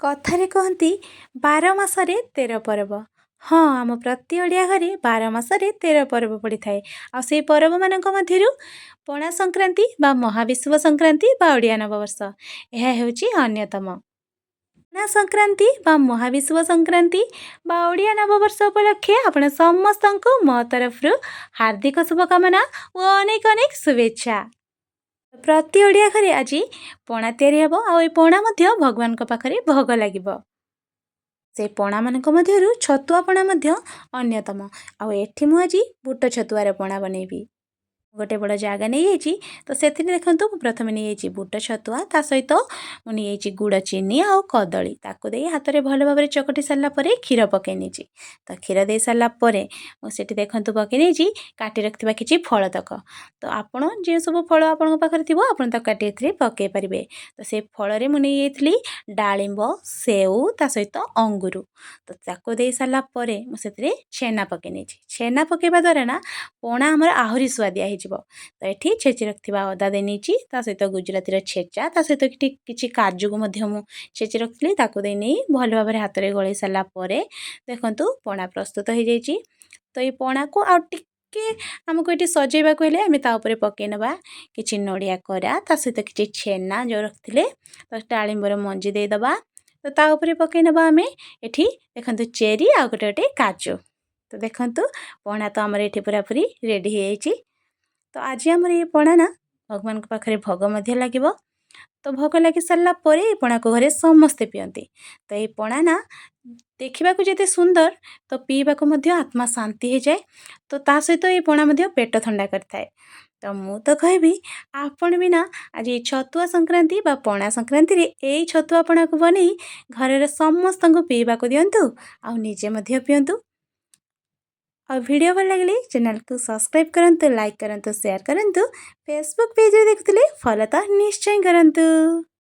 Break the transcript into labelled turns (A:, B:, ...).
A: କଥାରେ କହନ୍ତି, 12 ମାସରେ 13 ପର୍ବ। ହଁ, ଆମ ପ୍ରତି ଓଡ଼ିଆ ଘରେ 12 ମାସରେ 13 ପର୍ବ ପଡ଼ିଥାଏ। ଆଉ ସେଇ ପର୍ବମାନଙ୍କ ମଧ୍ୟରୁ ପଣା ସଂକ୍ରାନ୍ତି ବା ମହାବିଷୁବ ସଂକ୍ରାନ୍ତି ବା ଓଡ଼ିଆ ନବବର୍ଷ, ଏହା ହେଉଛି ଅନ୍ୟତମ। ପଣା ସଂକ୍ରାନ୍ତି ବା ମହାବିଷୁବ ସଂକ୍ରାନ୍ତି ବା ଓଡ଼ିଆ ନବବର୍ଷ ଉପଲକ୍ଷେ ଆପଣ ସମସ୍ତଙ୍କୁ ମୋ ତରଫରୁ ହାର୍ଦ୍ଦିକ ଶୁଭକାମନା ଓ ଅନେକ ଅନେକ ଶୁଭେଚ୍ଛା। ପ୍ରତି ଓଡ଼ିଆ ଘରେ ଆଜି ପଣା ତିଆରି ହେବ ଆଉ ଏ ପଣା ମଧ୍ୟ ଭଗବାନଙ୍କ ପାଖରେ ଭୋଗ ଲାଗିବ। ସେ ପଣାମାନଙ୍କ ମଧ୍ୟରୁ ଛତୁଆ ପଣା ମଧ୍ୟ ଅନ୍ୟତମ। ଆଉ ଏଠି ମୁଁ ଆଜି ବୁଟ ଛତୁଆର ପଣା ବନେଇବି। ଗୋଟେ ବଡ଼ ଜାଗା ନେଇଯାଇଛି। ତ ସେଥିରେ ଦେଖନ୍ତୁ, ମୁଁ ପ୍ରଥମେ ନେଇଯାଇଛି ବୁଟ ଛତୁଆ, ତା ସହିତ ମୁଁ ନେଇଯାଇଛି ଗୁଡ଼, ଚିନି ଆଉ କଦଳୀ। ତାକୁ ଦେଇ ହାତରେ ଭଲ ଭାବରେ ଚକଟି ସାରିଲା ପରେ କ୍ଷୀର ପକାଇ ନେଇଛି। ତ କ୍ଷୀର ଦେଇ ସାରିଲା ପରେ ମୁଁ ସେଠି ଦେଖନ୍ତୁ ପକାଇ ନେଇଛି କାଟି ରଖିଥିବା କିଛି ଫଳତକ। ତ ଆପଣ ଯେଉଁ ସବୁ ଫଳ ଆପଣଙ୍କ ପାଖରେ ଥିବ, ଆପଣ ତାକୁ କାଟି ଏଥିରେ ପକାଇ ପାରିବେ। ତ ସେ ଫଳରେ ମୁଁ ନେଇଯାଇଥିଲି ଡାଳିମ୍ବ, ସେଉ, ତା ସହିତ ଅଙ୍ଗୁରୁ। ତ ତାକୁ ଦେଇ ସାରିଲା ପରେ ମୁଁ ସେଥିରେ ଛେନା ପକାଇ ନେଇଛି। ଛେନା ପକାଇବା ଦ୍ୱାରା ନା ପଣା ଆମର ଆହୁରି ସୁଆଦିଆ ହେଇଯିବ। ତ ଏଠି ଛେଚି ରଖିଥିବା ଅଦା ଦେଇ ନେଇଛି, ତା ସହିତ ଗୁଜୁରାତିର ଛେଚା, ତା ସହିତ ଏଠି କିଛି କାଜୁକୁ ମଧ୍ୟ ମୁଁ ଛେଚି ରଖିଥିଲି, ତାକୁ ଦେଇ ନେଇ ଭଲ ଭାବରେ ହାତରେ ଗୋଳେଇ ସାରିଲା ପରେ ଦେଖନ୍ତୁ ପଣା ପ୍ରସ୍ତୁତ ହେଇଯାଇଛି। ତ ଏଇ ପଣାକୁ ଆଉ ଟିକେ ଆମକୁ ଏଠି ସଜେଇବାକୁ ହେଲେ ଆମେ ତା ଉପରେ ପକାଇ ନେବା କିଛି ନଡ଼ିଆ କୋରା, ତା ସହିତ କିଛି ଛେନା ଯେଉଁ ରଖିଥିଲେ, ତ ଡାଳିମ୍ବର ମଞ୍ଜି ଦେଇଦେବା। ତ ତା ଉପରେ ପକାଇ ନେବା ଆମେ ଏଠି ଦେଖନ୍ତୁ ଚେରି ଆଉ ଗୋଟେ ଗୋଟେ କାଜୁ। ତ ଦେଖନ୍ତୁ, ପଣା ତ ଆମର ଏଠି ପୁରାପୁରି ରେଡ଼ି ହେଇଯାଇଛି। ତ ଆଜି ଆମର ଏ ପଣା ନା ଭଗବାନଙ୍କ ପାଖରେ ଭୋଗ ମଧ୍ୟ ଲାଗିବ। ତ ଭୋଗ ଲାଗି ସାରିଲା ପରେ ଏ ପଣାକୁ ଘରେ ସମସ୍ତେ ପିଅନ୍ତି। ତ ଏଇ ପଣା ନା ଦେଖିବାକୁ ଯେତେ ସୁନ୍ଦର, ତ ପିଇବାକୁ ମଧ୍ୟ ଆତ୍ମା ଶାନ୍ତି ହେଇଯାଏ। ତ ତା ସହିତ ଏ ପଣା ମଧ୍ୟ ପେଟ ଥଣ୍ଡା କରିଥାଏ। ତ ମୁଁ ତ କହିବି, ଆପଣ ବି ନା ଆଜି ଏଇ ଛତୁଆ ସଂକ୍ରାନ୍ତି ବା ପଣା ସଂକ୍ରାନ୍ତିରେ ଏଇ ଛତୁଆ ପଣାକୁ ବନେଇ ଘରର ସମସ୍ତଙ୍କୁ ପିଇବାକୁ ଦିଅନ୍ତୁ ଆଉ ନିଜେ ମଧ୍ୟ ପିଅନ୍ତୁ। ଆଉ ଭିଡ଼ିଓ ଭଲ ଲାଗିଲେ ଚ୍ୟାନେଲକୁ ସବସ୍କ୍ରାଇବ୍ କରନ୍ତୁ, ଲାଇକ୍ କରନ୍ତୁ, ସେୟାର କରନ୍ତୁ। ଫେସବୁକ୍ ପେଜ୍ରେ ଦେଖୁଥିଲେ ଫଲୋ ତ ନିଶ୍ଚୟ କରନ୍ତୁ।